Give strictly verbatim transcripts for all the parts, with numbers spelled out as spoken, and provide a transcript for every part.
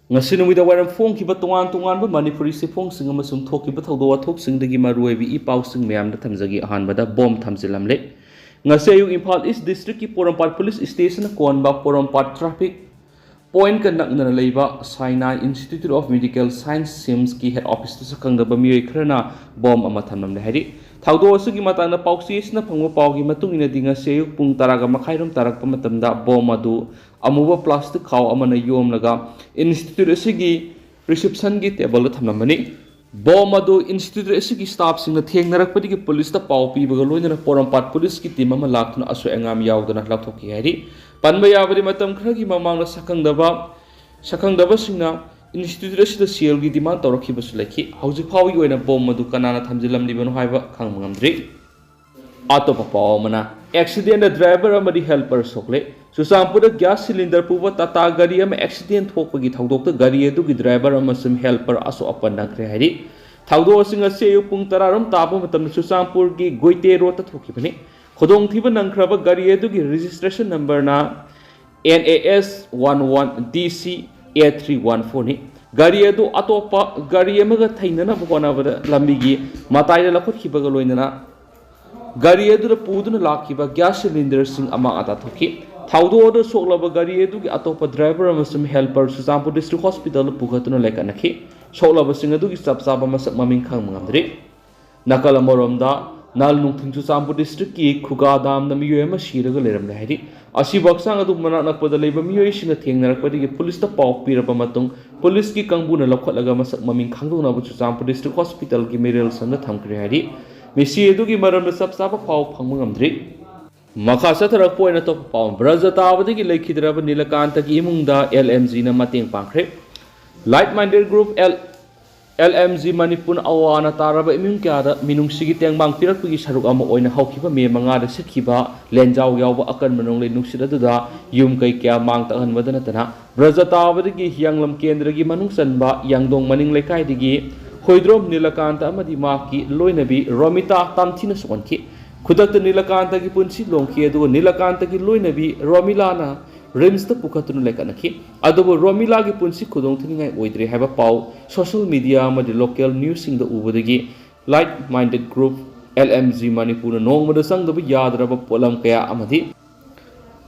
ꯉꯁꯤ ꯅꯨꯃꯤꯗꯥꯡ ꯋꯥꯏꯔꯝ ꯐꯣꯡꯈꯤꯕ ꯇꯣꯉꯥꯟ ꯇꯣꯉꯥꯟꯕ ꯃꯅꯤꯄꯨꯔꯤ ꯆꯦꯐꯣꯡꯁꯤꯡ ꯑꯃꯁꯨꯡ ꯊꯣꯛꯈꯤꯕ ꯊꯧꯗꯣꯛ ꯋꯥꯊꯣꯛꯁꯤꯡꯗꯒꯤ ꯃꯔꯨꯑꯣꯏꯕ ꯏ ꯄꯥꯎꯁꯤꯡ ꯃꯌꯥꯝꯗ ꯊꯝꯖꯒꯦ꯫ ꯑꯍꯥꯟꯕꯗ ꯕꯣꯝ ꯊꯝꯖꯤꯜꯂꯝꯂꯦ꯫ ꯉꯁꯤ ꯑꯌꯨꯛ ꯏꯝꯐꯥꯜ ꯏꯁ ꯗꯤꯁꯇ꯭ꯔꯤꯛꯀꯤ ꯄꯣꯔꯣꯝꯄꯥꯠ ꯄꯨꯂꯤꯁ ꯁ꯭ꯇꯦꯁꯟꯅ ꯀꯣꯟꯕ ꯄꯣꯔꯣꯝꯄꯥꯠ ꯇ꯭ꯔꯥꯐꯤꯛ ꯄꯣꯏꯟꯠꯀ ꯅꯛꯅꯅ ꯂꯩꯕ ꯁꯥꯏꯅꯥ ꯏꯟꯁꯇꯤꯇ꯭ꯌꯨꯠ ꯑꯣꯐ ꯃꯦꯗꯤꯀꯦꯜ ꯁꯥꯏꯟꯁ, ꯁꯤꯝꯁꯀꯤ ꯍꯦꯗ ꯑꯣꯐꯤꯁꯇ ꯁꯛꯈꯪꯗꯕ ꯃꯤꯑꯣꯏ ꯈꯔꯅ ꯕꯣꯝ ꯑꯃ ꯊꯝꯂꯝꯂꯦ ꯍꯥꯏꯔꯤ꯫ ꯊꯧꯗꯣꯛ ꯑꯁꯤꯒꯤ ꯃꯇꯥꯡꯗ ꯄꯥꯎꯆꯦꯁꯤꯅ ꯐꯪꯕ ꯄꯥꯎꯒꯤ ꯃꯇꯨꯡ ꯏꯟꯅꯗꯤ, ꯉꯁꯤ ꯑꯌꯨꯛ ꯄꯨꯡ ꯇꯔꯥꯒ ꯃꯈꯥꯏꯔꯣꯝ ꯇꯥꯔꯛꯄ ꯃꯇꯝꯗ ꯕꯣꯝ ꯑꯗꯨ ꯑꯃꯨꯕ ꯄ꯭ꯂꯥꯁꯇꯤꯛ ꯈꯥꯎ ꯑꯃꯅ ꯌꯣꯝꯂꯒ ꯏꯟꯁꯇꯤꯇ꯭ꯌꯨꯠ ꯑꯁꯤꯒꯤ ꯔꯤꯁꯤꯞꯁꯟꯒꯤ ꯇꯦꯕꯜꯗ ꯊꯝꯂꯝꯕꯅꯤ꯫ ꯕꯣꯝ ꯑꯗꯨ ꯏꯟꯁꯇꯤꯇ꯭ꯌꯨꯠ ꯑꯁꯤꯒꯤ ꯁ꯭ꯇꯥꯐꯁꯤꯡꯅ ꯊꯦꯡꯅꯔꯛꯄꯗꯒꯤ ꯄꯨꯂꯤꯁꯇ ꯄꯥꯎ ꯄꯤꯕꯒ ꯂꯣꯏꯅꯅ ꯄꯣꯔꯣꯝꯄꯥꯠ ꯄꯨꯂꯤꯁꯀꯤ ꯇꯤꯝ ꯑꯃ ꯂꯥꯛꯇꯨꯅ ꯑꯁꯣꯏ ꯑꯉꯥꯝ ꯌꯥꯎꯗꯅ ꯂꯧꯊꯣꯛꯈꯤ ꯍꯥꯏꯔꯤ꯫ ꯄꯟꯕ ꯌꯥꯕꯗꯤ, ꯃꯇꯝ ꯈꯔꯒꯤ ꯃꯃꯥꯡꯗ ꯁꯛꯈꯪꯗꯕ ꯁꯛꯈꯪꯗꯕꯁꯤꯡꯅ ꯏꯟꯁꯇꯤꯇ꯭ꯌꯨꯠ ꯑꯁꯤꯗ ꯁꯦꯜꯒꯤ ꯗꯤꯃꯥꯟ ꯇꯧꯔꯛꯈꯤꯕꯁꯨ ꯂꯩꯈꯤ꯫ ꯍꯧꯖꯤꯛ ꯐꯥꯎꯕꯒꯤ ꯑꯣꯏꯅ ꯕꯣꯝ ꯑꯗꯨ ꯀꯅꯥꯅ ꯊꯝꯖꯤꯜꯂꯝꯂꯤꯕꯅꯣ ꯍꯥꯏꯕ ꯈꯪꯕ ꯉꯝꯗ꯭ꯔꯤ꯫ ꯑꯇꯣꯞꯄ ꯄꯥꯎ ꯑꯃꯅ, ꯑꯦꯛꯁꯤꯗꯦꯟꯗ ꯗ꯭ꯔꯥꯏꯚꯔ ꯑꯃꯗꯤ ꯍꯦꯜꯄꯔ ꯁꯣꯛꯂꯦ꯫ ꯆꯨꯔꯆꯥꯟꯄꯨꯔꯗ ꯒ꯭ꯌꯥꯁ ꯁꯤꯂꯤꯟꯗꯔ ꯄꯨꯕ ꯇꯥꯇꯥ ꯒꯥꯔꯤ ꯑꯃ ꯑꯦꯛꯁꯤꯗꯦꯟ ꯊꯣꯛꯄꯒꯤ ꯊꯧꯗꯣꯛꯇ ꯒꯥꯔꯤ ꯑꯗꯨꯒꯤ ꯗ꯭ꯔꯥꯏꯚꯔ ꯑꯃꯁꯨꯡ ꯍꯦꯜꯄꯔ ꯑꯁꯣꯛ ꯑꯄꯟ ꯅꯪꯈ꯭ꯔꯦ ꯍꯥꯏꯔꯤ꯫ ꯊꯧꯗꯣꯛ ꯑꯁꯤ ꯉꯁꯤ ꯑꯌꯨꯛ ꯄꯨꯡ ꯇꯔꯥꯔꯣꯝ ꯇꯥꯕ ꯃꯇꯝꯗ ꯆꯨꯔꯆꯥꯟꯄꯨꯔꯒꯤ ꯒꯣꯏꯇꯦ ꯔꯣꯗꯇ ꯊꯣꯛꯈꯤꯕꯅꯤ꯫ ꯈꯨꯗꯣꯡꯊꯤꯕ ꯅꯪꯈ꯭ꯔꯕ ꯒꯥꯔꯤ ꯑꯗꯨꯒꯤ ꯔꯦꯖꯤꯁꯇ꯭ꯔꯦꯁꯟ ꯅꯝꯕꯔꯅ N A S one one D C eight three one four ꯅꯤ꯫ ꯒꯥꯔꯤ ꯑꯗꯨ ꯑꯇꯣꯞꯄ ꯒꯥꯔꯤ ꯑꯃꯒ ꯊꯩꯅꯅꯕ ꯍꯣꯠꯅꯕꯗ ꯂꯝꯕꯤꯒꯤ ꯃꯇꯥꯏꯗ ꯂꯧꯈꯠꯈꯤꯕꯒ ꯂꯣꯏꯅꯅ ꯒꯥꯔꯤ ꯑꯗꯨꯗ ꯄꯨꯗꯨꯅ ꯂꯥꯛꯈꯤꯕ ꯒ꯭ꯌꯥꯁ ꯁꯤꯂꯤꯟꯗꯔꯁꯤꯡ ꯑꯃꯥꯡ ꯑꯇꯥ ꯊꯣꯛꯈꯤ꯫ ꯊꯧꯗꯣꯛ ꯑꯗꯨ ꯁꯣꯛꯂꯕ ꯒꯥꯔꯤ ꯑꯗꯨꯒꯤ ꯑꯇꯣꯞꯄ ꯗ꯭ꯔꯥꯏꯚꯔ ꯑꯃꯁꯨꯡ ꯍꯦꯜꯄꯔ ꯆꯨꯔꯆꯥꯟꯄꯨꯔ ꯗꯤꯁꯇ꯭ꯔꯤꯛ ꯍꯣꯁꯄꯤꯇꯥꯜꯗ ꯄꯨꯈꯠꯇꯨꯅ ꯂꯩꯈꯠꯅꯈꯤ꯫ ꯁꯣꯛꯂꯕꯁꯤꯡ ꯑꯗꯨꯒꯤ ꯆꯞ ꯆꯥꯕ ꯃꯁꯛ ꯃꯃꯤꯡ ꯈꯪꯕ ꯉꯝꯗ꯭ꯔꯤ꯫ ꯅꯥꯀꯜ ꯑꯃꯔꯣꯝꯗ, ꯅꯥꯜ ꯅꯨꯡꯊꯤꯡ ꯆꯨꯔꯆꯥꯟꯄꯨꯔ ꯗꯤꯁꯇ꯭ꯔꯤꯛꯀꯤ ꯈꯨꯒꯥꯗꯥꯝꯗ ꯃꯤꯑꯣꯏ ꯑꯃ ꯁꯤꯔꯒ ꯂꯩꯔꯝꯂꯦ ꯍꯥꯏꯔꯤ꯫ ꯑꯁꯤꯕꯨ ꯍꯛꯆꯥꯡ ꯑꯗꯨ ꯃꯅꯥꯛ ꯅꯛꯄꯗ ꯂꯩꯕ ꯃꯤꯑꯣꯏꯁꯤꯡꯅ ꯊꯦꯡꯅꯔꯛꯄꯗꯒꯤ ꯄꯨꯂꯤꯁꯇ ꯄꯥꯎ ꯄꯤꯔꯕ ꯃꯇꯨꯡ, ꯄꯨꯂꯤꯁꯀꯤ ꯀꯥꯡꯕꯨꯅ ꯂꯧꯈꯠꯂꯒ ꯃꯁꯛ ꯃꯃꯤꯡ ꯈꯪꯗꯣꯛꯅꯕ ꯆꯨꯔꯆꯥꯟꯄꯨꯔ ꯗꯤꯁꯇ꯭ꯔꯤꯛ ꯍꯣꯁꯄꯤꯇꯥꯜꯒꯤ ꯃꯦꯔꯤꯌꯦꯜ ꯁꯪꯗ ꯊꯝꯈ꯭ꯔꯦ ꯍꯥꯏꯔꯤ꯫ ꯃꯤꯁꯤ ꯑꯗꯨꯒꯤ ꯃꯔꯝꯗ ꯆꯞ ꯆꯥꯕ ꯄꯥꯎ ꯐꯪꯕ ꯉꯝꯗ꯭ꯔꯤ꯫ ꯃꯈꯥ ꯆꯠꯊꯔꯛꯄ ꯑꯣꯏꯅ ꯑꯇꯣꯞꯄ ꯄꯥꯎ꯫ ꯕ꯭ꯔꯖ ꯇꯥꯕꯗꯒꯤ ꯂꯩꯈꯤꯗ꯭ꯔꯕ ꯅꯤꯂꯀꯥꯟꯇꯒꯤ ꯏꯃꯨꯡꯗ L M G ꯅ ꯃꯇꯦꯡ ꯄꯥꯡꯈ꯭ꯔꯦ꯫ Like Minded Group L L M G Manipur ꯑꯋꯥ ꯑꯅꯥ ꯇꯥꯔꯕ ꯏꯃꯨꯡ ꯀꯌꯥꯗ ꯃꯤꯅꯨꯡꯁꯤꯒꯤ ꯇꯦꯡꯕꯥꯡ ꯄꯤꯔꯛꯄꯒꯤ ꯁꯔꯨꯛ ꯑꯃ ꯑꯣꯏꯅ ꯍꯧꯈꯤꯕ ꯃꯦ ꯃꯉꯥꯗ ꯁꯤꯠꯈꯤꯕ ꯂꯦꯟꯖꯥꯎ ꯌꯥꯎꯕ ꯑꯀꯟꯕ ꯅꯣꯡꯂꯩ ꯅꯨꯡꯁꯤꯠ ꯑꯗꯨꯗ ꯌꯨꯝ ꯀꯩ ꯀꯌꯥ ꯃꯥꯡ ꯇꯥꯛꯍꯟꯕꯗ ꯅꯠꯇꯅ, ꯕ꯭ꯔꯖ ꯇꯥꯕꯗꯒꯤ ꯍꯤꯌꯥꯡꯂꯝ ꯀꯦꯟꯗ꯭ꯔꯒꯤ ꯃꯅꯨꯡ ꯆꯟꯕ ꯌꯥꯡꯗꯣꯡ ꯃꯅꯤꯡ ꯂꯩꯀꯥꯏꯗꯒꯤ ꯍꯣꯏꯗ꯭ꯔꯣꯝ ꯅꯤꯂꯀꯥꯟꯇ ꯑꯃꯗꯤ ꯃꯍꯥꯛꯀꯤ ꯂꯣꯏꯅꯕꯤ ꯔꯣꯃꯤꯇꯥ ꯇꯝꯊꯤꯅ ꯁꯣꯛꯍꯟꯈꯤ꯫ ꯈꯨꯗꯛꯇ ꯅꯤꯂꯀꯥꯟꯇꯒꯤ ꯄꯨꯟꯁꯤ ꯂꯣꯡꯈꯤ, ꯑꯗꯨꯒ ꯅꯤꯂꯀꯥꯟꯇꯒꯤ ꯂꯣꯏꯅꯕꯤ ꯔꯣꯃꯤꯂꯥꯅ ꯔꯤꯝꯁꯇ ꯄꯨꯈꯠꯇꯨꯅ ꯂꯩꯈꯠꯅꯈꯤ꯫ ꯑꯗꯨꯕꯨ ꯔꯣꯃꯤꯂꯥꯒꯤ ꯄꯨꯟꯁꯤ ꯈꯨꯗꯣꯡ ꯊꯤꯅꯤꯡꯉꯥꯏ ꯑꯣꯏꯗ꯭ꯔꯦ ꯍꯥꯏꯕ ꯄꯥꯎ ꯁꯣꯁꯤꯌꯦꯜ ꯃꯤꯗꯤꯌꯥ ꯑꯃꯗꯤ local ꯅ꯭ꯌꯨꯁꯁꯤꯡꯗ ꯎꯕꯗꯒꯤ Like Minded Group, L M G ꯃꯅꯤꯄꯨꯔꯅ ꯅꯣꯡꯃꯗ ꯆꯪꯗꯕ ꯌꯥꯗ꯭ꯔꯕ ꯄꯣꯠꯂꯝ ꯀꯌꯥ ꯑꯃꯗꯤ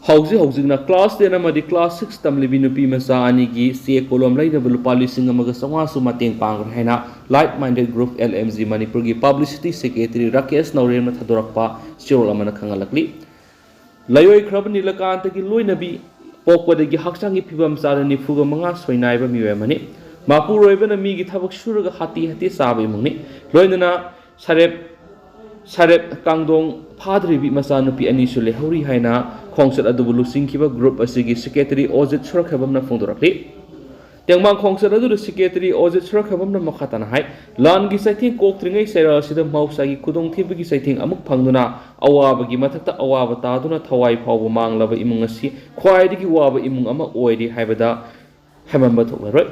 ꯍꯧꯖꯤꯛ ꯍꯧꯖꯤꯛꯅ ꯀ꯭ꯂꯥꯁ ꯇꯦꯟ ꯑꯃꯗꯤ ꯀ꯭ꯂꯥꯁ ꯁꯤꯛꯁ ꯇꯝꯂꯤꯕꯤ ꯅꯨꯄꯤ ꯃꯆꯥ ꯑꯅꯤꯒꯤ ꯆꯦ ꯀꯣꯂꯣꯝ ꯂꯩꯅꯕ ꯂꯨꯄꯥ ꯂꯤꯁꯤꯡ ꯑꯃꯒ ꯆꯥꯝꯃꯉꯥꯁꯨ ꯃꯇꯦꯡ ꯄꯥꯡꯈ꯭ꯔꯦ ꯍꯥꯏꯅ Like Minded Group, L M G ꯃꯅꯤꯄꯨꯔꯒꯤ ꯄꯕ꯭ꯂꯤꯁꯤꯇꯤ ꯁꯦꯀ꯭ꯔꯦꯇꯔꯤ ꯔꯥꯀꯦꯁ ꯅꯧꯔꯦꯝꯅ ꯊꯥꯗꯣꯔꯛꯄ ꯆꯦꯔꯣꯜ ꯑꯃꯅ ꯈꯪꯍꯜꯂꯛꯂꯤ꯫ ꯂꯥꯏꯑꯣꯏꯈ꯭ꯔꯕ ꯅꯤꯂꯀꯥꯟꯇꯒꯤ ꯂꯣꯏꯅꯕꯤ ꯄꯣꯛꯄꯗꯒꯤ ꯍꯛꯆꯥꯡꯒꯤ ꯐꯤꯕꯝ ꯆꯥꯗ ꯅꯤꯐꯨꯒ ꯃꯉꯥ ꯁꯣꯏꯅꯥꯏꯕ ꯃꯤꯑꯣꯏ ꯑꯃꯅꯤ꯫ ꯃꯄꯨꯔꯣꯏꯕꯅ ꯃꯤꯒꯤ ꯊꯕꯛ ꯁꯨꯔꯒ ꯍꯥꯇꯦ ꯍꯥꯇꯦ ꯆꯥꯕ ꯏꯃꯨꯡꯅꯤ꯫ ꯂꯣꯏꯅꯅ ꯁꯔꯦꯞ, ꯁꯔꯦꯞ ꯀꯥꯡꯗꯣꯡ ꯐꯥꯗ꯭ꯔꯤꯕꯤ ꯃꯆꯥꯅꯨꯄꯤ ꯑꯅꯤꯁꯨ ꯂꯩꯍꯧꯔꯤ ꯍꯥꯏꯅ ꯈꯣꯡꯆꯠ ꯑꯗꯨꯕꯨ ꯂꯨꯆꯤꯡꯈꯤꯕ ꯒ꯭ꯔꯨꯞ ꯑꯁꯤꯒꯤ ꯁꯦꯀ꯭ꯔꯦꯇꯔꯤ ꯑꯣꯖꯤꯠ ꯁꯨꯔꯈꯕꯝꯅ ꯐꯣꯡꯗꯣꯔꯛꯂꯤ꯫ ꯇꯦꯡꯕꯥꯡ ꯈꯣꯡꯆꯠ ꯑꯗꯨꯗ ꯁꯦꯀ꯭ꯔꯦꯇꯔꯤ ꯑꯣꯖꯤꯠ ꯁꯨꯔꯈꯕꯝꯅ ꯃꯈꯥ ꯇꯥꯅ ꯍꯥꯏ, ꯂꯥꯟꯒꯤ ꯆꯩꯊꯦꯡ ꯀꯣꯛꯇ꯭ꯔꯤꯉꯩ ꯆꯩꯔꯥꯛ ꯑꯁꯤꯗ ꯃꯍꯧꯁꯥꯒꯤ ꯈꯨꯗꯣꯡꯊꯤꯕꯒꯤ ꯆꯩꯊꯦꯡ ꯑꯃꯨꯛ ꯐꯪꯗꯨꯅ ꯑꯋꯥꯕꯒꯤ ꯃꯊꯛꯇ ꯑꯋꯥꯕ ꯇꯥꯗꯨꯅ ꯊꯋꯥꯏ ꯐꯥꯎꯕ ꯃꯥꯡꯂꯕ ꯏꯃꯨꯡ ꯑꯁꯤ ꯈ꯭ꯋꯥꯏꯗꯒꯤ ꯋꯥꯕ ꯏꯃꯨꯡ ꯑꯃ ꯑꯣꯏꯔꯤ ꯍꯥꯏꯕꯗ ꯍꯦꯃꯟꯕ ꯊꯣꯛꯂꯔꯣꯏ꯫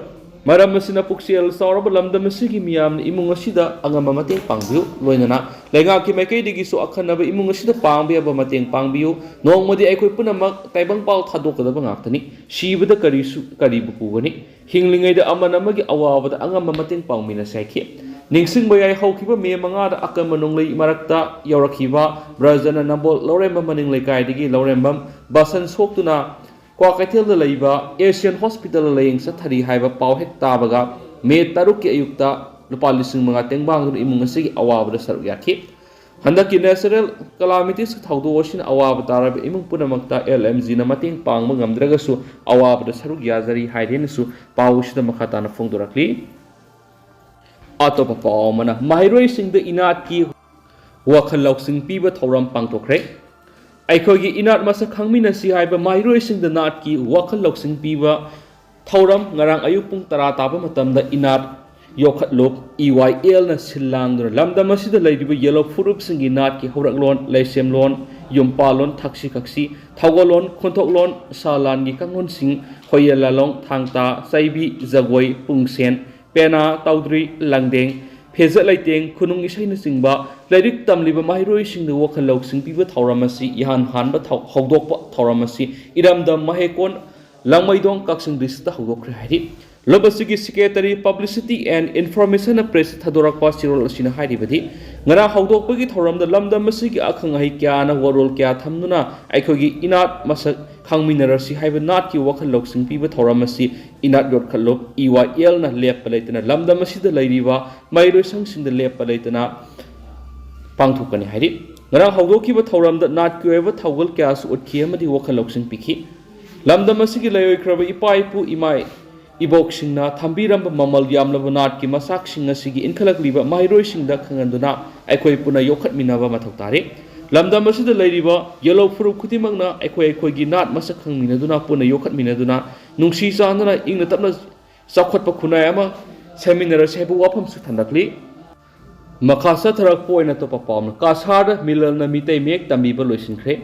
ꯃꯔꯝ ꯑꯁꯤꯅ ꯄꯨꯛꯆꯦꯜ ꯆꯥꯎꯔꯕ ꯂꯝꯗꯝ ꯑꯁꯤꯒꯤ ꯃꯤꯌꯥꯝꯅ ꯏꯃꯨꯡ ꯑꯁꯤꯗ ꯑꯉꯝꯕ ꯃꯇꯦꯡ ꯄꯥꯡꯕꯤꯌꯨ꯫ ꯂꯣꯏꯅꯅ ꯂꯩꯉꯥꯛꯀꯤ ꯃꯥꯏꯀꯩꯗꯒꯤꯁꯨ ꯑꯈꯟꯅꯕ ꯏꯃꯨꯡ ꯑꯁꯤꯗ ꯄꯥꯡꯕ ꯌꯥꯕ ꯃꯇꯦꯡ ꯄꯥꯡꯕꯤꯌꯨ꯫ ꯅꯣꯡꯃꯗꯤ ꯑꯩꯈꯣꯏ ꯄꯨꯝꯅꯃꯛ ꯇꯥꯏꯕꯪ ꯄꯥꯜ ꯊꯥꯗꯣꯛꯀꯗꯕ ꯉꯥꯛꯇꯅꯤ꯫ ꯁꯤꯕꯗ ꯀꯔꯤꯁꯨ, ꯀꯔꯤꯕꯨ ꯄꯨꯒꯅꯤ? ꯍꯤꯡꯂꯤꯉꯩꯗ ꯑꯃꯅ ꯑꯃꯒꯤ ꯑꯋꯥꯕꯗ ꯑꯉꯝꯕ ꯃꯇꯦꯡ ꯄꯥꯡꯃꯤꯟꯅꯁꯤ ꯍꯥꯏꯈꯤ꯫ ꯅꯤꯡꯁꯤꯡꯕ ꯌꯥꯏ, ꯍꯧꯈꯤꯕ ꯃꯦ ꯃꯉꯥꯗ ꯑꯀꯟꯕ ꯅꯣꯡꯂꯩ ꯃꯔꯛꯇ ꯌꯧꯔꯛꯈꯤꯕ ꯕ꯭ꯔꯖꯅ ꯅꯝꯕꯣꯜ ꯂꯧꯔꯦꯝꯕꯝ ꯃꯅꯤꯡ ꯂꯩꯀꯥꯏꯗꯒꯤ ꯂꯧꯔꯦꯝꯕꯝ ꯕꯁꯟ ꯁꯣꯛꯇꯨꯅ ꯀ꯭ꯋꯥꯀꯩꯊꯦꯜꯗ ꯂꯩꯕ ꯑꯦꯁꯤꯌꯥꯟ ꯍꯣꯁꯄꯤꯇꯥꯜꯗ ꯂꯥꯌꯦꯡ ꯆꯠꯊꯔꯤ ꯍꯥꯏꯕ ꯄꯥꯎ ꯍꯦꯛ ꯇꯥꯕꯒ ꯃꯦ ꯇꯔꯨꯛꯀꯤ ꯑꯌꯨꯛꯇ ꯂꯨꯄꯥ ꯂꯤꯁꯤꯡ ꯃꯉꯥ ꯇꯦꯡꯕꯥꯡꯗꯨꯅ ꯏꯃꯨꯡ ꯑꯁꯤꯒꯤ ꯑꯋꯥꯕꯗ ꯁꯔꯨꯛ ꯌꯥꯈꯤ꯫ ꯍꯟꯗꯛꯀꯤ natural calamities ꯊꯧꯗꯣꯛ ꯑꯁꯤꯅ ꯑꯋꯥꯕ ꯇꯥꯔꯕ ꯏꯃꯨꯡ ꯄꯨꯝꯅꯃꯛꯇ L M G ꯅ ꯃꯇꯦꯡ ꯄꯥꯡꯕ ꯉꯝꯗ꯭ꯔꯒꯁꯨ ꯑꯋꯥꯕꯗ ꯁꯔꯨꯛ ꯌꯥꯖꯔꯤ ꯍꯥꯏꯔꯦꯅꯁꯨ ꯄꯥꯎ ꯑꯁꯤꯗ ꯃꯈꯥ ꯇꯥꯅ ꯐꯣꯡꯗꯣꯔꯛꯂꯤ꯫ ꯑꯇꯣꯞꯄ ꯄꯥꯎ ꯑꯃꯅ, ꯃꯍꯩꯔꯣꯏꯁꯤꯡꯗ ꯏꯅꯥꯠꯀꯤ ꯋꯥꯈꯜ ꯂꯧꯁꯤꯡ ꯄꯤꯕ ꯊꯧꯔꯝ ꯄꯥꯡꯊꯣꯛꯈ꯭ꯔꯦ꯫ ꯑꯩꯈꯣꯏꯒꯤ ꯏꯅꯥꯠ ꯃꯁꯛ ꯈꯪꯃꯤꯟꯅꯁꯤ ꯍꯥꯏꯕ ꯃꯍꯩꯔꯣꯏꯁꯤꯡꯗ ꯅꯥꯠꯀꯤ ꯋꯥꯈꯜ ꯂꯧꯁꯤꯡ ꯄꯤꯕ ꯊꯧꯔꯝ ꯉꯔꯥꯡ ꯑꯌꯨꯛ ꯄꯨꯡ ꯇꯔꯥ ꯇꯥꯕ ꯃꯇꯝꯗ ꯏꯅꯥꯠ ꯌꯣꯛꯈꯠꯂꯨꯞ, E Y L ꯅ ꯁꯤꯜ ꯂꯥꯡꯗꯨꯅ ꯂꯝꯗꯝ ꯑꯁꯤꯗ ꯂꯩꯔꯤꯕ ꯌꯦꯜꯍꯧ ꯐꯨꯔꯨꯞꯁꯤꯡꯒꯤ ꯅꯥꯠꯀꯤ ꯍꯧꯔꯛꯂꯣꯟ, ꯂꯩꯁꯦꯝꯂꯣꯟ, ꯌꯨꯝꯄꯥꯜꯂꯣꯟ, ꯊꯛꯁꯤ ꯈꯛꯁꯤ, ꯊꯧꯒꯜꯂꯣꯟ, ꯈꯨꯟꯊꯣꯛꯂꯣꯟ, ꯁꯥ ꯂꯥꯟꯒꯤ ꯀꯥꯡꯂꯣꯟꯁꯤꯡ, ꯍꯣꯌꯦꯜ ꯂꯥꯂꯣꯡ, ꯊꯥꯡ ꯇꯥ, ꯆꯩꯕꯤ, ꯖꯒꯣꯏ, ꯄꯨꯡꯁꯦꯟ, ꯄꯦꯅꯥ, ꯇꯧꯗ꯭ꯔꯤ, ꯂꯪꯗꯦꯡ, ꯍꯦꯖꯠ ꯂꯩꯇꯦꯡ, ꯈꯨꯅꯨꯡ ꯏꯁꯩꯅꯆꯤꯡꯕ ꯂꯥꯏꯔꯤꯛ ꯇꯝꯂꯤꯕ ꯃꯍꯩꯔꯣꯏꯁꯤꯡꯗ ꯋꯥꯈꯜ ꯂꯧꯁꯤꯡ ꯄꯤꯕ ꯊꯧꯔꯝ ꯑꯁꯤ ꯏꯍꯥꯟ ꯍꯥꯟꯕ ꯊꯧ-, ꯍꯧꯗꯣꯛꯄ ꯊꯧꯔꯝ ꯑꯁꯤ ꯏꯔꯝꯗꯝ ꯃꯍꯦꯀꯣꯟ ꯂꯥꯡꯃꯩꯗꯣꯡ ꯀꯛꯆꯤꯡ ꯗꯤꯁꯇ꯭ꯔꯤꯛꯇ ꯍꯧꯗꯣꯛꯈ꯭ꯔꯦ ꯍꯥꯏꯔꯤ꯫ ꯂꯨꯞ ꯑꯁꯤꯒꯤ Secretary Publicity and Information ꯅ press ꯊꯥꯗꯣꯔꯛꯄ ꯆꯦꯔꯣꯜ ꯑꯁꯤꯅ ꯍꯥꯏꯔꯤꯕꯗꯤ, ꯉꯔꯥꯡ ꯍꯧꯗꯣꯛꯄꯒꯤ ꯊꯧꯔꯝꯗ ꯂꯝꯗꯝ ꯑꯁꯤꯒꯤ ꯑꯈꯪ ꯑꯍꯩ ꯀꯌꯥꯅ ꯋꯥꯔꯣꯜ ꯀꯌꯥ ꯊꯝꯗꯨꯅ ꯑꯩꯈꯣꯏꯒꯤ ꯏꯅꯥꯠ ꯃꯁꯛ ꯈꯪꯃꯤꯟꯅꯔꯁꯤ ꯍꯥꯏꯕ ꯅꯥꯠꯀꯤ ꯋꯥꯈꯜ ꯂꯧꯁꯤꯡ ꯄꯤꯕ ꯊꯧꯔꯝ ꯑꯁꯤ ꯏꯅꯥꯠ ꯌꯣꯠꯈꯠꯂꯨꯞ, E Y L ꯅ ꯂꯦꯞꯄ ꯂꯩꯇꯅ ꯂꯝꯗꯝ ꯑꯁꯤꯗ ꯂꯩꯔꯤꯕ ꯃꯍꯩꯔꯣꯏꯁꯪꯁꯤꯡꯗ ꯂꯦꯞꯄ ꯂꯩꯇꯅ ꯄꯥꯡꯊꯣꯛꯀꯅꯤ ꯍꯥꯏꯔꯤ꯫ ꯉꯔꯥꯡ ꯍꯧꯗꯣꯛꯈꯤꯕ ꯊꯧꯔꯝꯗ ꯅꯥꯠꯀꯤ ꯑꯣꯏꯕ ꯊꯧꯒꯜ ꯀꯌꯥꯁꯨ ꯎꯠꯈꯤ ꯑꯃꯗꯤ ꯋꯥꯈꯜ ꯂꯧꯁꯤꯡ ꯄꯤꯈꯤ꯫ ꯂꯝꯗꯝ ꯑꯁꯤꯒꯤ ꯂꯩꯔꯣꯏꯈ꯭ꯔꯕ ꯏꯄꯥ ꯏꯄꯨ ꯏꯃꯥ ꯏꯕꯣꯛꯁꯤꯡꯅ ꯊꯝꯕꯤꯔꯝꯕ ꯃꯃꯜ ꯌꯥꯝꯂꯕ ꯅꯥꯠꯀꯤ ꯃꯆꯥꯛꯁꯤꯡ ꯑꯁꯤꯒꯤ ꯏꯟꯈꯠꯂꯛꯂꯤꯕ ꯃꯍꯩꯔꯣꯏꯁꯤꯡꯗ ꯈꯪꯍꯟꯗꯨꯅ ꯑꯩꯈꯣꯏ ꯄꯨꯟꯅ ꯌꯣꯛꯈꯠꯃꯤꯟꯅꯕ ꯃꯊꯧ ꯇꯥꯔꯤ꯫ ꯂꯝꯗꯝ ꯑꯁꯤꯗ ꯂꯩꯔꯤꯕ ꯌꯦꯜꯍꯧ ꯐꯨꯔꯨꯞ ꯈꯨꯗꯤꯡꯃꯛꯅ ꯑꯩꯈꯣꯏ ꯑꯩꯈꯣꯏꯒꯤ ꯅꯥꯠ ꯃꯁꯛ ꯈꯪꯃꯤꯟꯅꯗꯨꯅ, ꯄꯨꯟꯅ ꯌꯣꯛꯈꯠꯃꯤꯟꯅꯗꯨꯅ, ꯅꯨꯡꯁꯤ ꯆꯥꯟꯅꯅ ꯏꯪꯅ ꯇꯞꯅ ꯆꯥꯎꯈꯠꯄ ꯈꯨꯟꯅꯥꯏ ꯑꯃ ꯁꯦꯝꯃꯤꯟꯅꯔꯁꯤ ꯍꯥꯏꯕ ꯋꯥꯐꯝꯁꯨ ꯊꯝꯂꯛꯂꯤ꯫ ꯃꯈꯥ ꯆꯠꯊꯔꯛꯄ ꯑꯣꯏꯅ ꯑꯇꯣꯞꯄ ꯄꯥꯎꯅ ꯀꯁꯥꯔꯗ ꯃꯤꯂꯜꯅ ꯃꯤꯇꯩ ꯃꯌꯦꯛ ꯇꯝꯕꯤꯕ ꯂꯣꯏꯁꯤꯟꯈ꯭ꯔꯦ꯫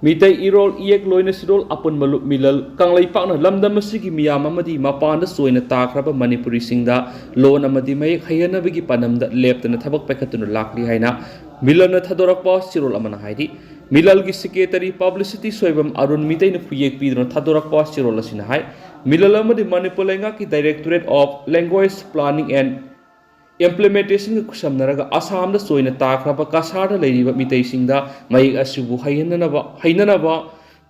ꯃꯤꯇꯩ ꯏꯔꯣꯜ ꯏꯌꯦꯛ ꯂꯣꯏꯅ ꯁꯤꯔꯣꯜ ꯑꯄꯨꯟꯕ ꯂꯨꯞ ꯃꯤꯂꯜ ꯀꯪꯂꯩꯄꯥꯛꯅ ꯂꯝꯗꯝ ꯑꯁꯤꯒꯤ ꯃꯤꯌꯥꯝ ꯑꯃꯗꯤ ꯃꯄꯥꯟꯗ ꯆꯣꯏꯅ ꯇꯥꯈ꯭ꯔꯕ ꯃꯅꯤꯄꯨꯔꯤꯁꯤꯡꯗ ꯂꯣꯟ ꯑꯃꯗꯤ ꯃꯌꯦꯛ ꯍꯩꯍꯟꯅꯕꯒꯤ ꯄꯥꯟꯗꯝꯗ ꯂꯦꯞꯇꯅ ꯊꯕꯛ ꯄꯥꯏꯈꯠꯇꯨꯅ ꯂꯥꯛꯂꯤ ꯍꯥꯏꯅ ꯃꯤꯂꯜꯅ ꯊꯥꯗꯣꯔꯛꯄ ꯆꯦꯔꯣꯜ ꯑꯃꯅ ꯍꯥꯏꯔꯤ꯫ ꯃꯤꯂꯜꯒꯤ Secretary Publicity ꯁꯣꯏꯕꯝ ꯑꯔꯨꯟ ꯃꯤꯇꯩꯅ ꯈꯨꯌꯦꯛ ꯄꯤꯗꯨꯅ ꯊꯥꯗꯣꯔꯛꯄ ꯆꯦꯔꯣꯜ ꯑꯁꯤꯅ ꯍꯥꯏ, ꯃꯤꯂꯜ ꯑꯃꯗꯤ ꯃꯅꯤꯄꯨꯔ ꯂꯩꯉꯥꯛꯀꯤ Directorate of Language Planning and Implementation ꯒ ꯈꯨꯠꯁꯝꯅꯔꯒ ꯑꯁꯥꯝꯗ ꯆꯣꯏꯅ ꯇꯥꯈ꯭ꯔꯕ ꯀꯁꯥꯔꯗ ꯂꯩꯔꯤꯕ ꯃꯤꯇꯩꯁꯤꯡꯗ ꯃꯌꯦꯛ ꯑꯁꯤꯕꯨ ꯍꯩꯍꯟꯅꯅꯕ, ꯍꯩꯅꯅꯕ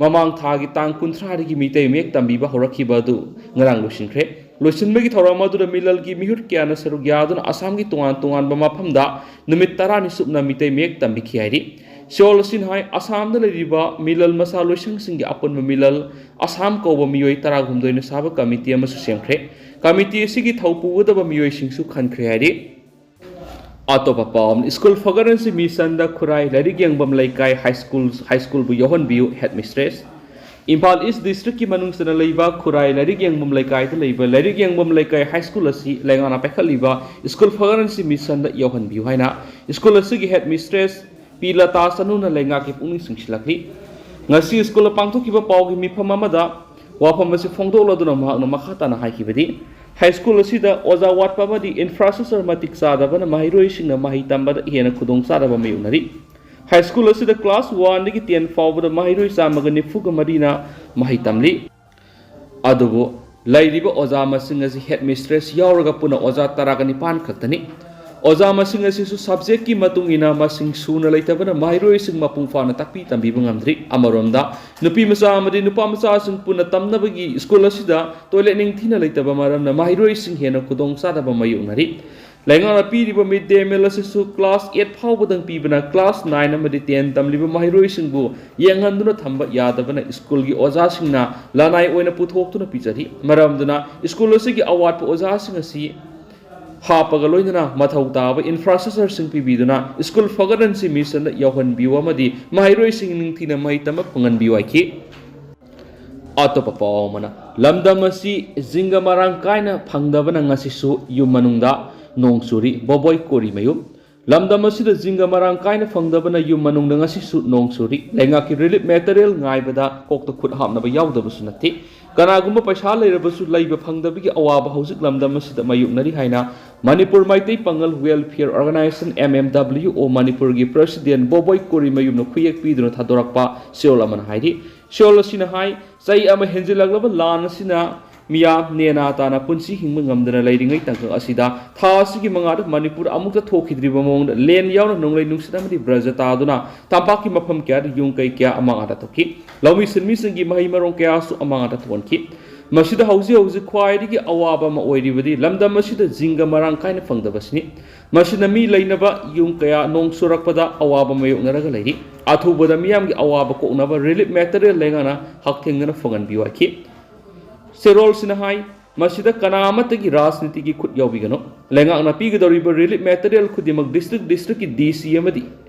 ꯃꯃꯥꯡ ꯊꯥꯒꯤ ꯇꯥꯡ ꯀꯨꯟꯊ꯭ꯔꯥꯗꯒꯤ ꯃꯤꯇꯩ ꯃꯌꯦꯛ ꯇꯝꯕꯤꯕ ꯍꯧꯔꯛꯈꯤꯕ ꯑꯗꯨ ꯉꯔꯥꯡ ꯂꯣꯏꯁꯤꯟꯈ꯭ꯔꯦ꯫ ꯂꯣꯏꯁꯤꯟꯕꯒꯤ ꯊꯧꯔꯝ ꯑꯗꯨꯗ ꯃꯤꯂꯜꯒꯤ ꯃꯤꯍꯨꯠ ꯀꯌꯥꯅ ꯁꯔꯨꯛ ꯌꯥꯗꯨꯅ ꯑꯁꯥꯝꯒꯤ ꯇꯣꯉꯥꯟ ꯇꯣꯉꯥꯟꯕ ꯃꯐꯝꯗ ꯅꯨꯃꯤꯠ ꯇꯔꯥꯅꯤ ꯆꯨꯞꯅ ꯃꯤꯇꯩ ꯃꯌꯦꯛ ꯇꯝꯕꯤꯈꯤ ꯍꯥꯏꯔꯤ꯫ ꯆꯦꯔꯣꯜ ꯑꯁꯤꯅ ꯍꯥꯏ, ꯑꯁꯥꯝꯗ ꯂꯩꯔꯤꯕ ꯃꯤꯂꯜ ꯃꯆꯥ ꯂꯣꯏꯁꯪꯁꯤꯡꯒꯤ ꯑꯄꯨꯟꯕ ꯃꯤꯂꯜ ꯑꯁꯥꯝ ꯀꯧꯕ ꯃꯤꯑꯣꯏ ꯇꯔꯥꯍꯨꯝꯗꯣꯏꯅ ꯁꯥꯕ ꯀꯃꯤꯇꯤ ꯑꯃꯁꯨ ꯁꯦꯝꯈ꯭ꯔꯦ꯫ ꯀꯃꯤꯇꯤ ꯑꯁꯤꯒꯤ ꯊꯧ ꯄꯨꯒꯗꯕ ꯃꯤꯑꯣꯏꯁꯤꯡꯁꯨ ꯈꯟꯈ꯭ꯔꯦ ꯍꯥꯏꯔꯤ꯫ ꯑꯇꯣꯞꯄ ꯄꯥꯎ ꯑꯃꯅ, ꯁ꯭ꯀꯨꯜ ꯐꯒꯠꯍꯟꯁꯤ ꯃꯤꯁꯟꯗ ꯈꯨꯔꯥꯏ ꯂꯥꯏꯔꯤꯛ ꯌꯦꯡꯐꯝ ꯂꯩꯀꯥꯏ ꯍꯥꯏ ꯁ꯭ꯀꯨꯜ, ꯍꯥꯏ ꯁ꯭ꯀꯨꯜꯕꯨ ꯌꯥꯎꯍꯟꯕꯤꯌꯨ ꯍꯦꯗ ꯃꯤꯁꯇ꯭ꯔꯦꯁ꯫ ꯏꯝꯐꯥꯜ ꯏꯁ ꯗꯤꯁꯇ꯭ꯔꯤꯛꯀꯤ ꯃꯅꯨꯡ ꯆꯟꯅ ꯂꯩꯕ ꯈꯨꯔꯥꯏ ꯂꯥꯏꯔꯤꯛ ꯌꯦꯡꯐꯝ ꯂꯩꯀꯥꯏꯗ ꯂꯩꯕ ꯂꯥꯏꯔꯤꯛ ꯌꯦꯡꯐꯝ ꯂꯩꯀꯥꯏ ꯍꯥꯏ ꯁ꯭ꯀꯨꯜ ꯑꯁꯤ ꯂꯩꯉꯥꯛꯅ ꯄꯥꯏꯈꯠꯂꯤꯕ ꯁ꯭ꯀꯨꯜ ꯐꯒꯠꯍꯟꯁꯤ ꯃꯤꯁꯟꯗ ꯌꯥꯎꯍꯟꯕꯤꯌꯨ ꯍꯥꯏꯅ ꯁ꯭ꯀꯨꯜ ꯑꯁꯤꯒꯤ ꯍꯦꯗ ꯃꯤꯁꯇ꯭ꯔꯦꯁ ꯄꯤ ꯂꯇꯥ ꯆꯅꯨꯅ ꯂꯩꯉꯥꯛꯀꯤ ꯄꯨꯛꯅꯤꯡ ꯆꯤꯡꯁꯤꯜꯂꯛꯂꯤ꯫ ꯉꯁꯤ ꯁ꯭ꯀꯨꯜꯗ ꯄꯥꯡꯊꯣꯛꯈꯤꯕ ꯄꯥꯎꯒꯤ ꯃꯤꯐꯝ ꯑꯃꯗ ꯋꯥꯐꯝ ꯑꯁꯤ ꯐꯣꯡꯗꯣꯛꯂꯗꯨꯅ ꯃꯍꯥꯛꯅ ꯃꯈꯥ ꯇꯥꯅ ꯍꯥꯏꯈꯤꯕꯗꯤ, ꯍꯥꯏ ꯁ꯭ꯀꯨꯜ ꯑꯁꯤꯗ ꯑꯣꯖꯥ ꯋꯥꯠꯄ ꯑꯃꯗꯤ ꯏꯟꯐ꯭ꯔꯥꯁ꯭ꯇ꯭ꯔꯛꯆꯔ ꯃꯇꯤꯛ ꯆꯥꯗꯕꯅ ꯃꯍꯩꯔꯣꯏꯁꯤꯡꯅ ꯃꯍꯩ ꯇꯝꯕꯗ ꯍꯦꯟꯅ ꯈꯨꯗꯣꯡꯆꯥꯗꯕ ꯃꯥꯌꯣꯛꯅꯔꯤ꯫ ꯍꯥꯏ ꯁ꯭ꯀꯨꯜ ꯑꯁꯤꯗ ꯀ꯭ꯂꯥꯁ ꯋꯥꯟꯗꯒꯤ ꯇꯦꯟ ꯐꯥꯎꯕꯗ ꯃꯍꯩꯔꯣꯏ ꯆꯥꯝꯃꯒ ꯅꯤꯐꯨꯒ ꯃꯔꯤꯅ ꯃꯍꯩ ꯇꯝꯂꯤ꯫ ꯑꯗꯨꯕꯨ ꯂꯩꯔꯤꯕ ꯑꯣꯖꯥ ꯃꯁꯤꯡ ꯑꯁꯤ ꯍꯦꯗꯃꯤꯁꯇ꯭ꯔꯦꯁ ꯌꯥꯎꯔꯒ ꯄꯨꯟꯅ ꯑꯣꯖꯥ ꯇꯔꯥꯒ ꯅꯤꯄꯥꯟ ꯈꯛꯇꯅꯤ꯫ ꯑꯣꯖꯥ ꯃꯁꯤꯡ ꯑꯁꯤꯁꯨ ꯁꯕꯖꯦꯛꯀꯤ ꯃꯇꯨꯡ ꯏꯟꯅ ꯃꯁꯤꯡ ꯁꯨꯅ ꯂꯩꯇꯕꯅ ꯃꯍꯩꯔꯣꯏꯁꯤꯡ ꯃꯄꯨꯡ ꯐꯥꯅ ꯇꯥꯛꯄꯤ ꯇꯝꯕꯤꯕ ꯉꯝꯗ꯭ꯔꯤ꯫ ꯑꯃꯔꯣꯝꯗ, ꯅꯨꯄꯤ ꯃꯆꯥ ꯑꯃꯗꯤ ꯅꯨꯄꯥ ꯃꯆꯥꯁꯤꯡ ꯄꯨꯟꯅ ꯇꯝꯅꯕꯒꯤ ꯁ꯭ꯀꯨꯜ ꯑꯁꯤꯗ ꯇꯣꯏꯂꯦꯠ ꯅꯤꯡꯊꯤꯅ ꯂꯩꯇꯕ ꯃꯔꯝꯅ ꯃꯍꯩꯔꯣꯏꯁꯤꯡ ꯍꯦꯟꯅ ꯈꯨꯗꯣꯡꯆꯥꯗꯕ ꯃꯥꯌꯣꯛꯅꯔꯤ꯫ ꯂꯩꯉꯥꯛꯅ ꯄꯤꯔꯤꯕ ꯃꯤꯗ ꯗꯦ ꯃꯤꯜ ꯑꯁꯤꯁꯨ ꯀ꯭ꯂꯥꯁ ꯑꯩꯠ ꯐꯥꯎꯕꯗꯪ ꯄꯤꯕꯅ ꯀ꯭ꯂꯥꯁ ꯅꯥꯏꯟ ꯑꯃꯗꯤ ꯇꯦꯟ ꯇꯝꯂꯤꯕ ꯃꯍꯩꯔꯣꯏꯁꯤꯡꯕꯨ ꯌꯦꯡꯍꯟꯗꯨꯅ ꯊꯝꯕ ꯌꯥꯗꯕꯅ ꯁ꯭ꯀꯨꯜꯒꯤ ꯑꯣꯖꯥꯁꯤꯡꯅ ꯂꯅꯥꯏ ꯑꯣꯏꯅ ꯄꯨꯊꯣꯛꯇꯨꯅ ꯄꯤꯖꯔꯤ꯫ ꯃꯔꯝ ꯑꯗꯨꯅ ꯁ꯭ꯀꯨꯜ ꯑꯁꯤꯒꯤ ꯑꯋꯥꯠꯄ ꯑꯣꯖꯥꯁꯤꯡ ꯑꯁꯤ ꯍꯥꯞꯄꯒ ꯂꯣꯏꯅꯅ ꯃꯊꯧ ꯇꯥꯕ ꯏꯟꯐ꯭ꯔꯥꯁ꯭ꯇ꯭ꯔꯛꯆꯔꯁꯤꯡ ꯄꯤꯕꯤꯗꯨꯅ ꯁ꯭ꯀꯨꯜ ꯐꯒꯠꯍꯟꯁꯤ ꯃꯤꯁꯟꯗ ꯌꯥꯎꯍꯟꯕꯤꯌꯨ ꯑꯃꯗꯤ ꯃꯍꯩꯔꯣꯏꯁꯤꯡ ꯅꯤꯡꯊꯤꯅ ꯃꯍꯩ ꯇꯝꯕ ꯐꯪꯍꯟꯕꯤꯌꯨ ꯍꯥꯏꯈꯤ꯫ ꯑꯇꯣꯞꯄ ꯄꯥꯎ ꯑꯃꯅ, ꯂꯝꯗꯝ ꯑꯁꯤ ꯖꯤꯡꯒ ꯃꯔꯥꯡ ꯀꯥꯏꯅ ꯐꯪꯗꯕꯅ ꯉꯁꯤꯁꯨ ꯌꯨꯝ ꯃꯅꯨꯡꯗ ꯅꯣꯡ ꯆꯨꯔꯤ꯫ ꯕꯣꯕꯣꯏ ꯀꯣꯔꯤꯃꯌꯨꯝ꯫ ꯂꯝꯗꯝ ꯑꯁꯤꯗ ꯖꯤꯡꯒ ꯃꯔꯥꯡ ꯀꯥꯏꯅ ꯐꯪꯗꯕꯅ ꯌꯨꯝ ꯃꯅꯨꯡꯗ ꯉꯁꯤꯁꯨ ꯅꯣꯡ ꯆꯨꯔꯤ꯫ ꯂꯩꯉꯥꯛꯀꯤ ꯔꯤꯂꯤꯐ ꯃꯦꯇꯔꯤꯌꯦꯜ ꯉꯥꯏꯕꯗ ꯀꯣꯛꯇ ꯈꯨꯠ ꯍꯥꯞꯅꯕ ꯌꯥꯎꯗꯕꯁꯨ ꯅꯠꯇꯦ꯫ ꯀꯅꯥꯒꯨꯝꯕ ꯄꯩꯁꯥ ꯂꯩꯔꯕꯁꯨ ꯂꯩꯕ ꯐꯪꯗꯕꯒꯤ ꯑꯋꯥꯕ ꯍꯧꯖꯤꯛ ꯂꯝꯗꯝ ꯑꯁꯤꯗ ꯃꯥꯌꯣꯛꯅꯔꯤ ꯍꯥꯏꯅ ꯃꯅꯤꯄꯨꯔ ꯃꯩꯇꯩ ꯄꯥꯉꯜ ꯋꯦꯜꯐꯤꯌꯔ ꯑꯣꯔꯒꯅꯥꯏꯖꯦꯁꯟ, ꯑꯦꯝ ꯑꯦꯝ ꯗꯕ꯭ꯂꯤꯌꯨ ꯑꯣ, ꯃꯅꯤꯄꯨꯔꯒꯤ ꯄ꯭ꯔꯦꯁꯤꯗꯦꯟ ꯕꯣꯕꯣꯏ ꯀꯣꯔꯤꯃꯌꯨꯝꯅ ꯈꯨꯌꯦꯛ ꯄꯤꯗꯨꯅ ꯊꯥꯗꯣꯔꯛꯄ ꯆꯦꯔꯣꯜ ꯑꯃꯅ ꯍꯥꯏꯔꯤ꯫ ꯆꯦꯔꯣꯜ ꯑꯁꯤꯅ ꯍꯥꯏ, ꯆꯍꯤ ꯑꯃ ꯍꯦꯟꯖꯤꯜꯂꯛꯂꯕ ꯂꯥꯟ ꯑꯁꯤꯅ ꯃꯤꯌꯥꯝ ꯅꯦꯅꯥ ꯇꯥꯅ ꯄꯨꯟꯁꯤ ꯍꯤꯡꯕ ꯉꯝꯗꯅ ꯂꯩꯔꯤꯉꯩ ꯇꯥꯡꯀꯛ ꯑꯁꯤꯗ ꯊꯥ ꯑꯁꯤꯒꯤ ꯃꯉꯥꯗ ꯃꯅꯤꯄꯨꯔ ꯑꯃꯨꯛꯇ ꯊꯣꯛꯈꯤꯗ꯭ꯔꯤꯕ ꯃꯑꯣꯡꯗ ꯂꯦꯟ ꯌꯥꯎꯅ ꯅꯣꯡꯂꯩ ꯅꯨꯡꯁꯤꯠ ꯑꯃꯗꯤ ꯕ꯭ꯔꯖ ꯇꯥꯗꯨꯅ ꯇꯝꯄꯥꯛꯀꯤ ꯃꯐꯝ ꯀꯌꯥꯗ ꯌꯨꯝ ꯀꯩ ꯀꯌꯥ ꯑꯃꯥꯡ ꯑꯇꯥ ꯊꯣꯛꯈꯤ꯫ ꯂꯧꯃꯤ ꯁꯤꯟꯃꯤꯁꯤꯡꯒꯤ ꯃꯍꯩ ꯃꯔꯣꯡ ꯀꯌꯥꯁꯨ ꯑꯃꯥꯡ ꯑꯇꯥ ꯊꯣꯛꯍꯟꯈꯤ꯫ ꯃꯁꯤꯗ ꯍꯧꯖꯤꯛ ꯍꯧꯖꯤꯛ ꯈ꯭ꯋꯥꯏꯗꯒꯤ ꯑꯋꯥꯕ ꯑꯃ ꯑꯣꯏꯔꯤꯕꯗꯤ ꯂꯝꯗꯝ ꯑꯁꯤꯗ ꯖꯤꯡꯒ ꯃꯔꯥꯡ ꯀꯥꯏꯅ ꯐꯪꯗꯕꯁꯤꯅꯤ꯫ ꯃꯁꯤꯅ ꯃꯤ ꯂꯩꯅꯕ ꯌꯨꯝ ꯀꯌꯥ ꯅꯣꯡ ꯆꯨꯔꯛꯄꯗ ꯑꯋꯥꯕ ꯃꯥꯌꯣꯛꯅꯔꯒ ꯂꯩꯔꯤ꯫ ꯑꯊꯨꯕꯗ ꯃꯤꯌꯥꯝꯒꯤ ꯑꯋꯥꯕ ꯀꯣꯛꯅꯕ ꯔꯤꯂꯤꯐ ꯃꯦꯇꯔꯤꯌꯦꯜ ꯂꯩꯉꯥꯛꯅ ꯍꯛꯊꯦꯡꯅꯅ ꯐꯪꯍꯟꯕꯤꯌꯨ ꯍꯥꯏꯈꯤ꯫ ꯆꯦꯔꯣꯜꯁꯤꯅ ꯍꯥꯏ, ꯃꯁꯤꯗ ꯀꯅꯥ ꯑꯃꯠꯇꯒꯤ ꯔꯥꯖꯅꯤꯇꯤꯒꯤ ꯈꯨꯠ ꯌꯥꯎꯕꯤꯒꯅꯨ꯫ ꯂꯩꯉꯥꯛꯅ ꯄꯤꯒꯗꯧꯔꯤꯕ ꯔꯤꯂꯤꯐ ꯃꯦꯇꯔꯤꯌꯦꯜ ꯈꯨꯗꯤꯡꯃꯛ ꯗꯤꯁꯇ꯭ꯔꯤꯛ ꯗꯤꯁꯇ꯭ꯔꯤꯛꯀꯤ ꯗꯤ ꯁꯤ ꯑꯃꯗꯤ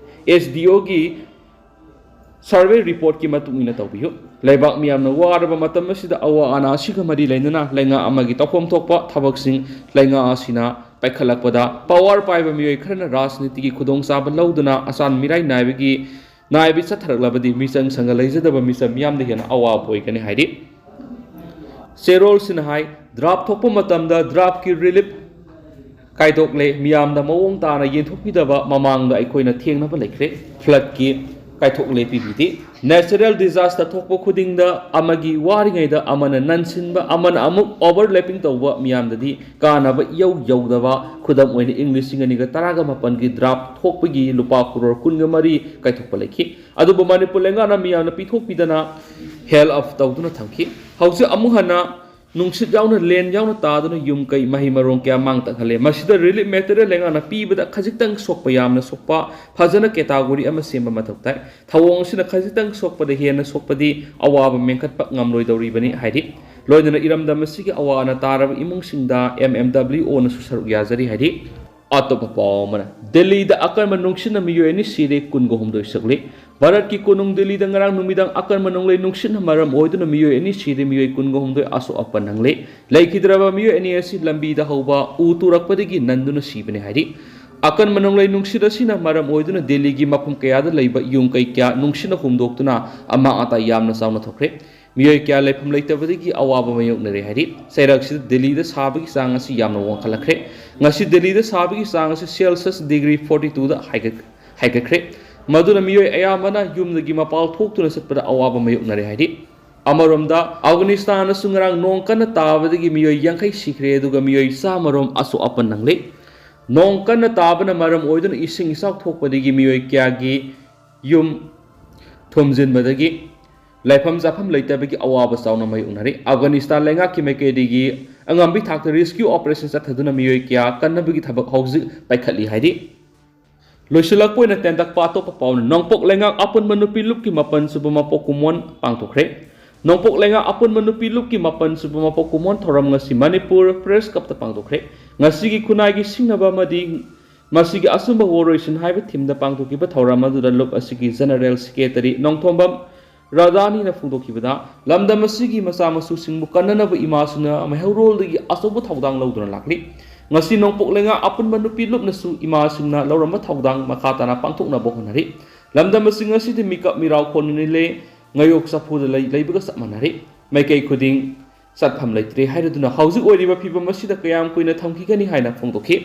ꯑꯦꯁ ꯗꯤ ꯑꯣꯒꯤ ꯁꯔꯚꯦ ꯔꯤꯄꯣꯔꯠꯀꯤ ꯃꯇꯨꯡ ꯏꯟꯅ ꯇꯧꯕꯤꯌꯨ꯫ ꯂꯩꯕꯥꯛ ꯃꯤꯌꯥꯝꯅ ꯋꯥꯔꯕ ꯃꯇꯝ ꯑꯁꯤꯗ ꯑꯋꯥ ꯑꯅꯥ ꯑꯁꯤꯒ ꯃꯔꯤ ꯂꯩꯅꯅ ꯂꯩꯉꯥꯛ ꯑꯃꯒꯤ ꯇꯧꯐꯝ ꯊꯣꯛꯄ ꯊꯕꯛꯁꯤꯡ ꯂꯩꯉꯥꯛ ꯑꯁꯤꯅ ꯄꯥꯏꯈꯠꯂꯛꯄꯗ ꯄꯋꯥꯔ ꯄꯥꯏꯕ ꯃꯤꯑꯣꯏ ꯈꯔꯅ ꯔꯥꯖꯅꯤꯇꯤꯒꯤ ꯈꯨꯗꯣꯡꯆꯥꯕ ꯂꯧꯗꯨꯅ ꯑꯆꯥꯟ ꯃꯤꯔꯥꯏ ꯅꯥꯏꯕꯒꯤ ꯅꯥꯏꯕ ꯆꯠꯊꯔꯛꯂꯕꯗꯤ ꯃꯤꯆꯪ ꯁꯪꯒ ꯂꯩꯖꯗꯕ ꯃꯤꯆꯝ ꯃꯤꯌꯥꯝꯗ ꯍꯦꯟꯅ ꯑꯋꯥꯕ ꯑꯣꯏꯒꯅꯤ ꯍꯥꯏꯔꯤ꯫ ꯆꯦꯔꯣꯜꯁꯤꯅ ꯍꯥꯏ, Drought ꯊꯣꯛꯄ ꯃꯇꯝꯗ drought ꯀꯤ relief ꯀꯥꯏꯗꯣꯛꯂꯦ꯫ ꯃꯤꯌꯥꯝꯗ ꯃꯑꯣꯡ ꯇꯥꯅ ꯌꯦꯟꯊꯣꯛꯄꯤꯗꯕ ꯃꯃꯥꯡꯗ ꯑꯩꯈꯣꯏꯅ ꯊꯦꯡꯅꯕ ꯂꯩꯈ꯭ꯔꯦ꯫ Flood ꯀꯤ ꯀꯥꯏꯊꯣꯛꯂꯦ ꯄꯤꯕꯤꯗꯦ꯫ Natural disaster ꯊꯣꯛꯄ ꯈꯨꯗꯤꯡꯗ ꯑꯃꯒꯤ ꯋꯥꯔꯤꯉꯩꯗ ꯑꯃꯅ ꯅꯟꯁꯤꯟꯕ, ꯑꯃꯅ ꯑꯃꯨꯛ overlapping ꯇꯧꯕ, ꯃꯤꯌꯥꯝꯗꯗꯤ ꯀꯥꯟꯅꯕ ꯏꯌꯧ ꯌꯧꯗꯕ꯫ ꯈꯨꯗꯝ ꯑꯣꯏꯅ, ꯏꯪ ꯂꯤꯁꯤꯡ ꯑꯅꯤꯒ ꯇꯔꯥꯒ ꯃꯥꯄꯟꯒꯤ drought ꯊꯣꯛꯄꯒꯤ ꯂꯨꯄꯥ ꯀ꯭ꯔꯣꯔ ꯀꯨꯟꯒ ꯃꯔꯤ ꯀꯥꯏꯊꯣꯛꯄ ꯂꯩꯈꯤ꯫ ꯑꯗꯨꯕꯨ ꯃꯅꯤꯄꯨꯔ ꯂꯩꯉꯥꯛꯅ ꯃꯤꯌꯥꯝꯅ ꯄꯤꯊꯣꯛꯄꯤꯗꯅ held off ꯇꯧꯗꯨꯅ ꯊꯝꯈꯤ꯫ ꯍꯧꯖꯤꯛ ꯑꯃꯨꯛ ꯍꯟꯅ ꯅꯨꯡꯁꯤꯠ ꯌꯥꯎꯅ, ꯂꯦꯟ ꯌꯥꯎꯅ ꯇꯥꯗꯨꯅ ꯌꯨꯝ ꯀꯩ, ꯃꯍꯩ ꯃꯔꯣꯡ ꯀꯌꯥ ꯃꯥꯡ ꯇꯥꯛꯍꯜꯂꯦ꯫ ꯃꯁꯤꯗ relief material ꯂꯩꯉꯥꯛꯅ ꯄꯤꯕꯗ ꯈꯖꯤꯛꯇꯪ ꯁꯣꯛꯄ, ꯌꯥꯝꯅ ꯁꯣꯛꯄ, ꯐꯖꯅ category ꯑꯃ ꯁꯦꯝꯕ ꯃꯊꯧ ꯇꯥꯏ꯫ ꯊꯧꯑꯣꯡ ꯑꯁꯤꯅ ꯈꯖꯤꯛꯇꯪ ꯁꯣꯛꯄꯗ ꯍꯦꯟꯅ ꯁꯣꯛꯄꯗꯤ ꯑꯋꯥꯕ ꯃꯦꯟꯈꯠꯄ ꯉꯝꯂꯣꯏꯗꯧꯔꯤꯕꯅꯤ ꯍꯥꯏꯔꯤ꯫ ꯂꯣꯏꯅꯅ ꯏꯔꯝꯗꯝ ꯑꯁꯤꯒꯤ ꯑꯋꯥ ꯑꯅꯥ ꯇꯥꯔꯕ ꯏꯃꯨꯡꯁꯤꯡꯗ M M W O ꯅꯁꯨ ꯁꯔꯨꯛ ꯌꯥꯖꯔꯤ ꯍꯥꯏꯔꯤ꯫ ꯑꯇꯣꯞꯄ ꯄꯥꯎ ꯑꯃꯅ, ꯗꯦꯜꯂꯤꯗ ꯑꯀꯟꯕ ꯅꯨꯡꯁꯤꯠꯅ ꯃꯤꯑꯣꯏ ꯑꯅꯤ ꯁꯤꯔꯦ, ꯀꯨꯟꯒ ꯍꯨꯝꯗꯣꯏ ꯁꯣꯛꯂꯦ꯫ ꯚꯥꯔꯠꯀꯤ ꯀꯣꯅꯨꯡ ꯗꯦꯜꯂꯤꯗ ꯉꯔꯥꯡ ꯅꯨꯃꯤꯗꯥꯡ ꯑꯀꯟꯕ ꯅꯣꯡꯂꯩ ꯅꯨꯡꯁꯤꯠꯅ ꯃꯔꯝ ꯑꯣꯏꯗꯨꯅ ꯃꯤꯑꯣꯏ ꯑꯅꯤ ꯁꯤꯔꯦ, ꯃꯤꯑꯣꯏ ꯀꯨꯟꯒ ꯍꯨꯝꯗꯣꯏ ꯑꯁꯣꯛ ꯑꯄꯟ ꯅꯪꯂꯦ꯫ ꯂꯩꯈꯤꯗ꯭ꯔꯕ ꯃꯤꯑꯣꯏ ꯑꯅꯤ ꯑꯁꯤ ꯂꯝꯕꯤꯗ ꯍꯧꯕ ꯎ ꯇꯨꯔꯛꯄꯗꯒꯤ ꯅꯟꯗꯨꯅ ꯁꯤꯕꯅꯤ ꯍꯥꯏꯔꯤ꯫ ꯑꯀꯟꯕ ꯅꯣꯡꯂꯩ ꯅꯨꯡꯁꯤꯠ ꯑꯁꯤꯅ ꯃꯔꯝ ꯑꯣꯏꯗꯨꯅ ꯗꯦꯜꯂꯤꯒꯤ ꯃꯐꯝ ꯀꯌꯥꯗ ꯂꯩꯕ ꯌꯨꯝ ꯀꯩ ꯀꯌꯥ ꯅꯨꯡꯁꯤꯠꯅ ꯍꯨꯝꯗꯣꯛꯇꯨꯅ ꯑꯃꯥꯡ ꯑꯇꯥ ꯌꯥꯝꯅ ꯆꯥꯎꯅ ꯊꯣꯛꯈ꯭ꯔꯦ꯫ ꯃꯤꯑꯣꯏ ꯀꯌꯥ ꯂꯩꯐꯝ ꯂꯩꯇꯕꯗꯒꯤ ꯑꯋꯥꯕ ꯃꯥꯌꯣꯛꯅꯔꯦ ꯍꯥꯏꯔꯤ꯫ ꯆꯩꯔꯛꯁꯤꯗ ꯗꯦꯜꯂꯤꯗ ꯁꯥꯕꯒꯤ ꯆꯥꯡ ꯑꯁꯤ ꯌꯥꯝꯅ ꯋꯥꯡꯈꯠꯂꯛꯈ꯭ꯔꯦ꯫ ꯉꯁꯤ ꯗꯦꯜꯂꯤꯗ ꯁꯥꯕꯒꯤ ꯆꯥꯡ ꯑꯁꯤ Celsius degree forty two ꯗ ꯍꯥꯏꯒꯠ-, ꯍꯥꯏꯒꯠꯈ꯭ꯔꯦ꯫ ꯃꯗꯨꯅ ꯃꯤꯑꯣꯏ ꯑꯌꯥꯝꯕꯅ ꯌꯨꯝꯗꯒꯤ ꯃꯄꯥꯟ ꯊꯣꯛꯇꯨꯅ ꯆꯠꯄꯗ ꯑꯋꯥꯕ ꯃꯥꯌꯣꯛꯅꯔꯦ ꯍꯥꯏꯔꯤ꯫ ꯑꯃꯔꯣꯝꯗ, ꯑꯐꯒꯥꯅꯤꯁꯇꯥꯟꯗꯁꯨ ꯉꯔꯥꯡ ꯅꯣꯡ ꯀꯟꯅ ꯇꯥꯕꯗꯒꯤ ꯃꯤꯑꯣꯏ ꯌꯥꯡꯈꯩ ꯁꯤꯈ꯭ꯔꯦ, ꯑꯗꯨꯒ ꯃꯤꯑꯣꯏ ꯆꯥꯝꯃ ꯔꯣꯝ ꯑꯁꯣꯛ ꯑꯄꯟ ꯅꯪꯂꯦ꯫ ꯅꯣꯡ ꯀꯟꯅ ꯇꯥꯕꯅ ꯃꯔꯝ ꯑꯣꯏꯗꯨꯅ ꯏꯁꯤꯡ ꯏꯆꯥꯎ ꯊꯣꯛꯄꯗꯒꯤ ꯃꯤꯑꯣꯏ ꯀꯌꯥꯒꯤ ꯌꯨꯝ ꯊꯨꯝꯖꯤꯟꯕꯗꯒꯤ ꯂꯩꯐꯝ ꯆꯥꯐꯝ ꯂꯩꯇꯕꯒꯤ ꯑꯋꯥꯕ ꯆꯥꯎꯅ ꯃꯥꯌꯣꯛꯅꯔꯤ꯫ ꯑꯐꯒꯥꯅꯤꯁꯇꯥꯟ ꯂꯩꯉꯥꯛꯀꯤ ꯃꯥꯏꯀꯩꯗꯒꯤ ꯑꯉꯝꯕꯤ ꯊꯥꯛꯇ rescue operation ꯆꯠꯊꯗꯨꯅ ꯃꯤꯑꯣꯏ ꯀꯌꯥ ꯀꯟꯅꯕꯒꯤ ꯊꯕꯛ ꯍꯧꯖꯤꯛ ꯄꯥꯏꯈꯠꯂꯤ ꯍꯥꯏꯔꯤ꯫ ꯂꯣꯏꯁꯤꯜꯂꯛꯄ ꯑꯣꯏꯅ ꯇꯦꯟꯇꯛꯄ ꯑꯇꯣꯞꯄ ꯄꯥꯎꯅ, ꯅꯣꯡꯄꯣꯛ ꯂꯩꯉꯥꯛ ꯑꯄꯨꯟꯕ ꯅꯨꯄꯤ ꯂꯨꯞꯀꯤ ꯃꯥꯄꯟ ꯁꯨꯕ ꯃꯄꯣꯛ ꯀꯨꯝꯑꯣꯟ ꯄꯥꯡꯊꯣꯛꯈ꯭ꯔꯦ꯫ ꯅꯣꯡꯄꯣꯛ ꯂꯩꯉꯥꯛ ꯑꯄꯨꯟꯕ ꯅꯨꯄꯤ ꯂꯨꯞꯀꯤ ꯃꯥꯄꯟ ꯁꯨꯕ ꯃꯄꯣꯛ ꯀꯨꯝꯑꯣꯟ ꯊꯧꯔꯝ ꯉꯁꯤ ꯃꯅꯤꯄꯨꯔ Press Club ꯇ ꯄꯥꯡꯊꯣꯛꯈ꯭ꯔꯦ꯫ ꯉꯁꯤꯒꯤ ꯈꯨꯟꯅꯥꯏꯒꯤ ꯁꯤꯡꯅꯕ ꯑꯃꯗꯤ ꯃꯁꯤꯒꯤ ꯑꯆꯨꯝꯕ ꯋꯥꯔꯣꯏꯁꯤꯟ ꯍꯥꯏꯕ theme ꯗ ꯄꯥꯡꯊꯣꯛꯈꯤꯕ ꯊꯧꯔꯝ ꯑꯗꯨꯗ ꯂꯨꯞ ꯑꯁꯤꯒꯤ General Secretary ꯅꯣꯡꯊꯣꯝꯕꯝ ꯔꯥꯙꯥꯅꯤꯅ ꯐꯣꯡꯗꯣꯛꯈꯤꯕꯗ, ꯂꯝꯗꯝ ꯑꯁꯤꯒꯤ ꯃꯆꯥ ꯃꯁꯨꯁꯤꯡꯕꯨ ꯀꯟꯅꯅꯕ ꯏꯃꯥꯁꯤꯡꯅ ꯃꯩꯍꯧꯔꯣꯜꯗꯒꯤ ꯑꯆꯧꯕ ꯊꯧꯗꯥꯡ ꯂꯧꯗꯨꯅ ꯂꯥꯛꯂꯤ꯫ ꯉꯁꯤ ꯅꯣꯡꯄꯣꯛ ꯂꯩꯉꯥꯛ ꯑꯄꯨꯟꯕ ꯅꯨꯄꯤ ꯂꯨꯞꯅꯁꯨ ꯏꯃꯥꯁꯤꯡꯅ ꯂꯧꯔꯝꯕ ꯊꯧꯗꯥꯡ ꯃꯈꯥ ꯇꯥꯅ ꯄꯥꯡꯊꯣꯛꯅꯕ ꯍꯣꯠꯅꯔꯤ꯫ ꯂꯝꯗꯝ ꯑꯁꯤ ꯉꯁꯤꯗꯤ ꯃꯤꯀꯞ ꯃꯤꯔꯥꯎ ꯈꯣꯟꯅꯤꯜꯂꯦ, ꯉꯌꯣꯛ ꯆꯐꯨꯗ ꯂꯩ-, ꯂꯩꯕꯒ ꯆꯞ ꯃꯥꯟꯅꯔꯤ꯫ ꯃꯥꯏꯀꯩ ꯈꯨꯗꯤꯡ ꯆꯠꯐꯝ ꯂꯩꯇ꯭ꯔꯦ ꯍꯥꯏꯔꯗꯨꯅ ꯍꯧꯖꯤꯛ ꯑꯣꯏꯔꯤꯕ ꯐꯤꯕꯝ ꯑꯁꯤꯗ ꯀꯌꯥꯝ ꯀꯨꯏꯅ ꯊꯝꯈꯤꯒꯅꯤ ꯍꯥꯏꯅ ꯐꯣꯡꯗꯣꯛꯈꯤ꯫